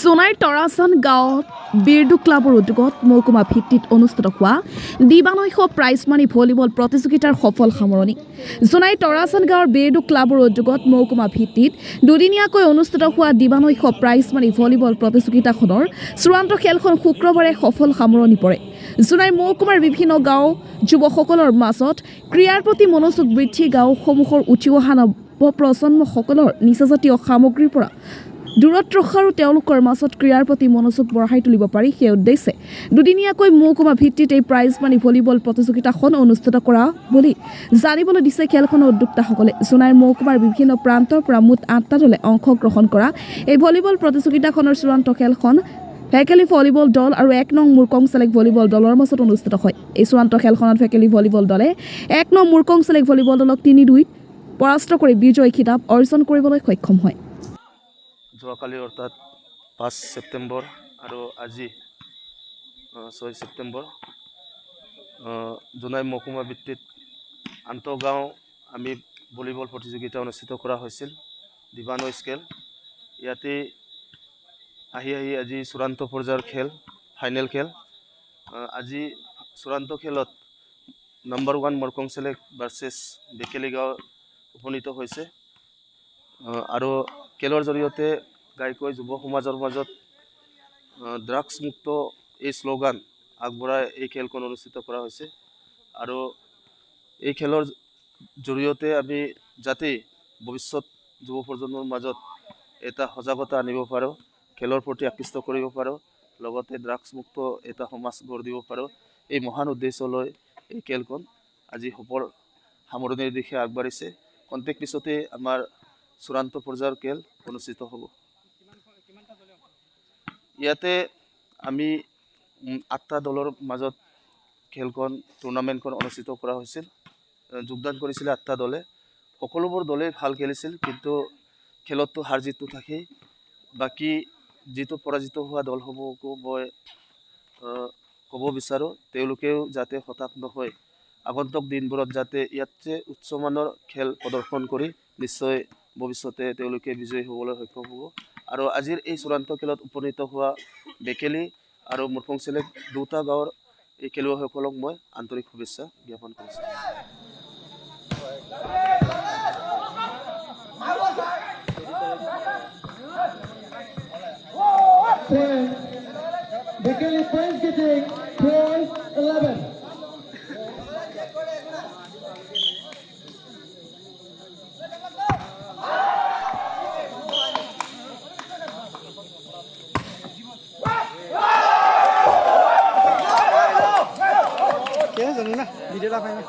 জোনাইৰ তৰাজান গাঁৱত বিৰদু ক্লাবৰ উদ্যোগত মহকুমা ভিত্তিত অনুষ্ঠিত হোৱা দিবানৈশ প্ৰাইজ মানি ভলীবল প্ৰতিযোগিতাৰ সফল সামৰণি। জোনাইৰ তৰাজান গাঁৱৰ বিৰদু ক্লাবৰ উদ্যোগত মহকুমা ভিত্তিত দুদিনীয়াকৈ অনুষ্ঠিত হোৱা দিবানৈশ প্ৰাইজ মানি ভলীবল প্ৰতিযোগিতাখনৰ চূড়ান্ত খেলখন শুক্ৰবাৰে সফল সামৰণি পৰে। জোনাইৰ মহকুমাৰ বিভিন্ন গাঁও যুৱকসকলৰ মাজত ক্ৰীড়াৰ প্ৰতি মনোযোগ বৃদ্ধি, গাঁওসমূহৰ উঠি অহা নৱপ্ৰজন্মসকলৰ নিচাজাতীয় সামগ্ৰীৰ পৰা দূৰত ৰখা আৰু তেওঁলোকৰ মাজত ক্ৰীড়াৰ প্ৰতি মনোযোগ বঢ়াই তুলিব পাৰি, সেই উদ্দেশ্যে দুদিনীয়াকৈ মহকুমা ভিত্তিত এই প্ৰাইজ মানি ভলীবল প্ৰতিযোগিতাখন অনুষ্ঠিত কৰা বুলি জানিবলৈ দিছে খেলখনৰ উদ্যোক্তাসকলে। জোনাইৰ মহকুমাৰ বিভিন্ন প্ৰান্তৰ পৰা মুঠ ৮টা দলে অংশগ্ৰহণ কৰা এই ভলীবল প্ৰতিযোগিতাখনৰ চূড়ান্ত খেলখন ভেকেলি ভলীবল দল আৰু ১ নং মুৰকংচেলেক ভলীবল দলৰ মাজত অনুষ্ঠিত হয়। এই চূড়ান্ত খেলখনত ভেকেলি ভলীবল দলে ১ নং মুৰকংচেলেক ভলীবল দলক ৩-২ত পৰাস্ত কৰি বিজয়ী খিতাপ অৰ্জন কৰিবলৈ সক্ষম হয়। যোৱাকালি অৰ্থাৎ ৫ ছেপ্টেম্বৰ আৰু আজি ৬ ছেপ্টেম্বৰ জোনাই মহকুমা ভিত্তিত আন্তঃগাঁও আমি ভলীবল প্ৰতিযোগিতা অনুষ্ঠিত কৰা হৈছিল, দিবানৈশ খেল। ইয়াতে আহি আহি আজি চূড়ান্ত পৰ্যায়ৰ খেল, ফাইনেল খেল। আজি চূড়ান্ত খেলত নম্বৰ ১ মৰকংচেলেক ভাৰ্চেছ বেকেলি গাঁও উপনীত হৈছে আৰু খেলৰ জৰিয়তে ঘাইকৈ যুৱ সমাজৰ মাজত ড্ৰাগছ মুক্ত এই শ্লোগান আগবঢ়াই এই খেলখন অনুষ্ঠিত কৰা হৈছে। আৰু এই খেলৰ জৰিয়তে আমি যাতে ভৱিষ্যত যুৱ প্ৰজন্মৰ মাজত এটা সজাগতা আনিব পাৰোঁ, খেলৰ প্ৰতি আকৃষ্ট কৰিব পাৰোঁ, লগতে ড্ৰাগছ মুক্ত এটা সমাজ গঢ় দিব পাৰোঁ, এই মহান উদ্দেশ্য লৈ এই খেলখন আজি সফল সামৰণিৰ দিশে আগবাঢ়িছে। খন্তেক পিছতে আমাৰ চূড়ান্ত পৰ্যায়ৰ খেল অনুষ্ঠিত হ'ব। ইয়াতে আমি ৮টা দলৰ মাজত খেলখন, টুৰ্ণামেণ্টখন অনুষ্ঠিত কৰা হৈছিল। যোগদান কৰিছিলে ৮টা দলে। সকলোবোৰ দলেই ভাল খেলিছিল, কিন্তু খেলততো হাৰ জিতটো থাকেই। বাকী যিটো পৰাজিত হোৱা দলসমূহকো মই ক'ব বিচাৰোঁ, তেওঁলোকেও যাতে হতাশ নহয়, আগন্তুক দিনবোৰত যাতে ইয়াতছে উচ্চমানৰ খেল প্ৰদৰ্শন কৰি নিশ্চয় ভৱিষ্যতে তেওঁলোকে বিজয়ী হ'বলৈ সক্ষম হ'ব। আৰু আজিৰ এই চূড়ান্ত খেলত উপনীত হোৱা বেকেলি আৰু মুৰকংচেলেক দুটা গাঁৱৰ এই খেলুৱৈসকলক মই আন্তৰিক শুভেচ্ছা জ্ঞাপন কৰিছোঁ। Bekele points getting 12-11. জানো না ভিডিঅ' এটা পাই না।